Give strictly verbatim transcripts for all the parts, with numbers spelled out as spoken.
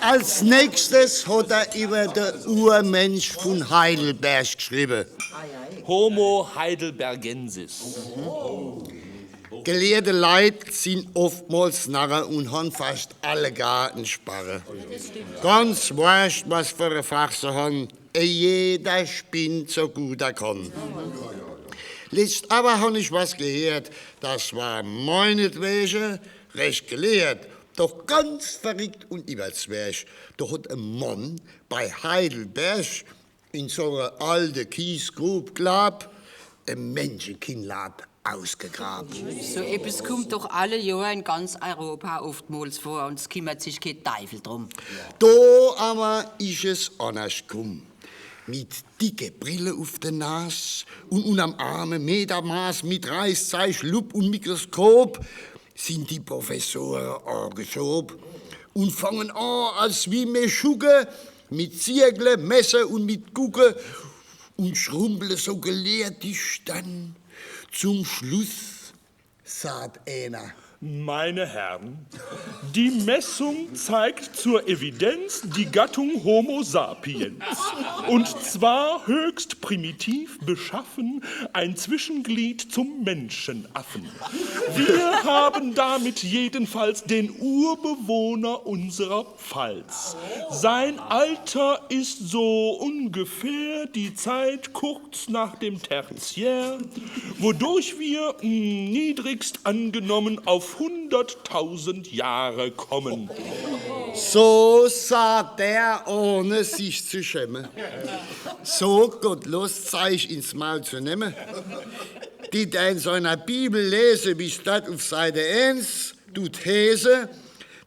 Als nächstes hat er über de Urmensch von Heidelberg geschrieben. Homo heidelbergensis. Gelehrte Leit sin oftmals Narre und han fast alle gar en Sparre. Ganz wurscht, was für e Fach se han, e jeder spinnt so gut er kann. Letzt aber han ich was gehört, das war meinetwege recht gelehrt, doch ganz verrickt und überzwerch. Do hat e Mann bei Heidelberg in so e alte Kiesgrub, glaab, e Menschenkinnlad ausgegraben. So eppes kummt doch alle Johr in ganz Europa oftmals vor und es kimmert sich kee Deifel drum. Do aber is es annerscht kumm. Mit dicke Brille uf de Nas und unnerm Arm e Metermaß, mit Reißzeich, Lupp und Mikroskop sin die Professore angeschob und fangen an, als wie meschugge, mit Zirkle, Messe und mit Gucke und schrumpele so gelehrt die Stern. Zum Schluss sagt einer: Meine Herren, die Messung zeigt zur Evidenz die Gattung Homo sapiens. Und zwar höchst primitiv beschaffen, ein Zwischenglied zum Menschenaffen. Wir haben damit jedenfalls den Urbewohner unserer Pfalz. Sein Alter ist so ungefähr die Zeit kurz nach dem Tertiär, wodurch wir, mm, niedrigst angenommen auf hunderttausend Jahre kommen. So sagt er, ohne sich zu schämen. So gottlos Zeich ins Maul zu nehmen. Dät er in seiner Bibel lesen, wie statt auf Seite eins, dut hese,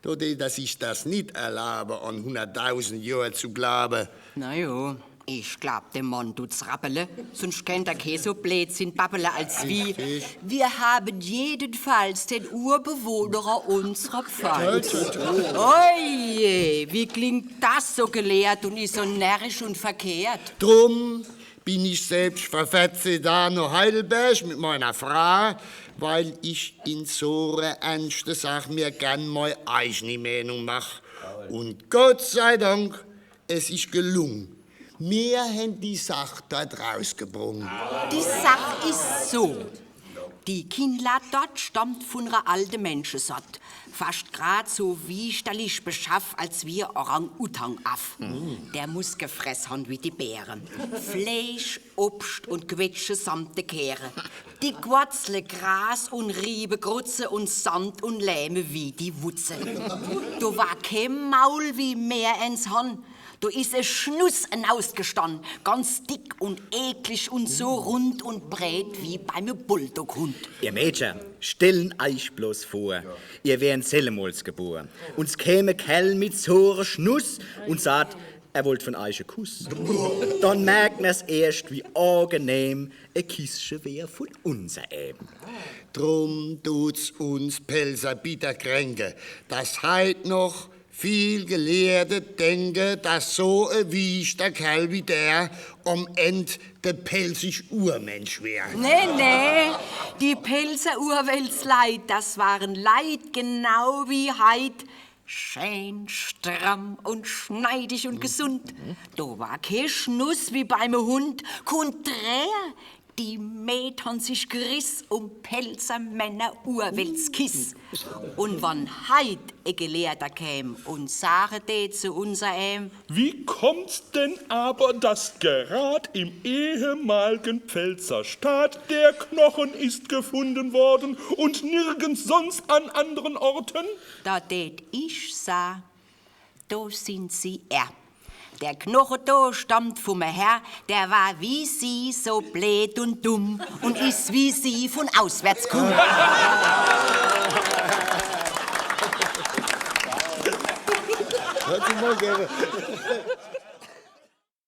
do dät er sich das nit erlaube, an hunderttausend Johr zu glaube. Na jo, ich glaab, dem Mann dut's rappele, sunscht kennt er kee so Bleedsinn babbele als wie: Richtig. Wir haben jedenfalls den Urbewohner unserer Pfalz. Ja, ja, ja. Oje, wie klingt das so gelehrt und is so närrisch und verkehrt? Drum bin ich selbscht vor verzeh Daa no Heidelberg mit meiner Fraa, weil ich in so re ernschte Sach mir gern mei eichni Meenung mach. Und Gott sei Dank, es is gelung. Mir hen die Sach dort rausgebrung. Die Sach is so. Die Kinnlad dort stammt vun re alte Menschesort. Fascht grad so wieschterlich beschaff als wie e Orang-Utang-Aff. Mhm. Der muss gefress han wie die Bäre. Fleesch, Obscht und Quetsche samt de Käre. Dick Wurzle, Gras und Riebegrutze und Sand und Lähme wie die Wutze. Do war kee Maul wie mer ens han. Do is e Schnuss enausgestann, ganz dick und eklig und so rund und breet wie beim Bulldoghund. Ihr Mädcher, stellen eich bloß vor, ihr wären sellemols gebor. Und s käm e Kerl mit so re Schnuss und sagt, er wollt von eich e Kuss. Dann merkt mer's erscht, wie angenehm e Kissche wär von unserem. Drum dut's uns Pälzer bitter kränke, dass heit noch viel Gelehrte denke, dass so e wieschter Kerl wie der am End de pälzisch Urmensch wär. Nee, nee, die Pälzer Urweltsleit, das waren Leit genau wie heit. Scheen, stramm und schneidig und gesund. Do war kee Schnuss wie beim Hund. Kunträr, die Mäd han sich geriss um Pälzer Männer Urweltskiss. Und wann heit e Gelehrter käm und sage dät zu unserem: Wie kommt's denn aber, dass gerad im ehemaligen Pfälzer Staat der Knochen ist gefunden worden und nirgends sonst an anderen Orten? Do dät ich sa, do sin Sie err. Der Knoche do stammt vum Herr, der war wie Sie so bleed und dumm und is wie Sie von auswärts kumm. Warte mal, Gerhard.